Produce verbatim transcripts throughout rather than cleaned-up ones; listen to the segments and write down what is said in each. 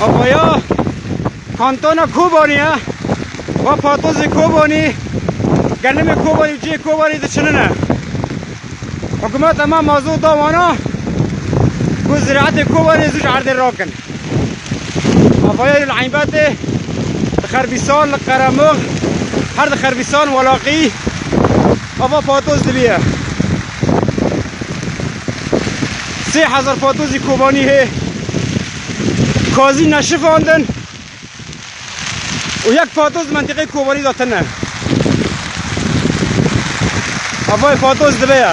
Avaya kantona Kobanî ye. Va patozê Kobanî, gelimê Kobanî û cihê Kobanî diçinine. Hikûmeta me mazot da wana ku ziraetê Kobanê zû ji erdê rakin. Avaya li Eynbetê, li Xerbîsan, li Qeremox, her di Xerbîsan, Welaqî, ava patoz dibiye. Sê hezar patozî Kobanî hê kazî neşifandin û yek patoz mentiqê Kobanî de tine. Avayê patoz dibe ye.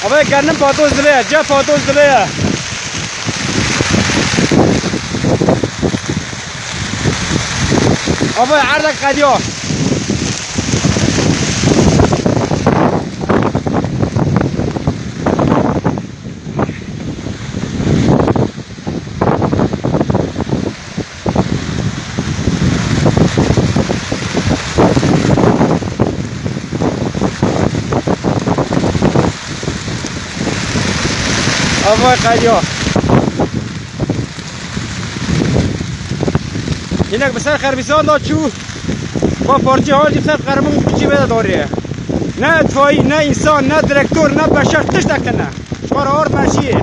Avayê gernim patoz dibe ye. Ceh patoz dibe ye. Avayê erdek qediya. Avay qediya. Hinek bi ser Xerbîsan da çû. Va parçê hal jî ser Qeremox piçî vê de doriye. Ne itfaî, ne însan, ne direktor, ne beşer tiştek tine. Ji xwe re ard merşiyê.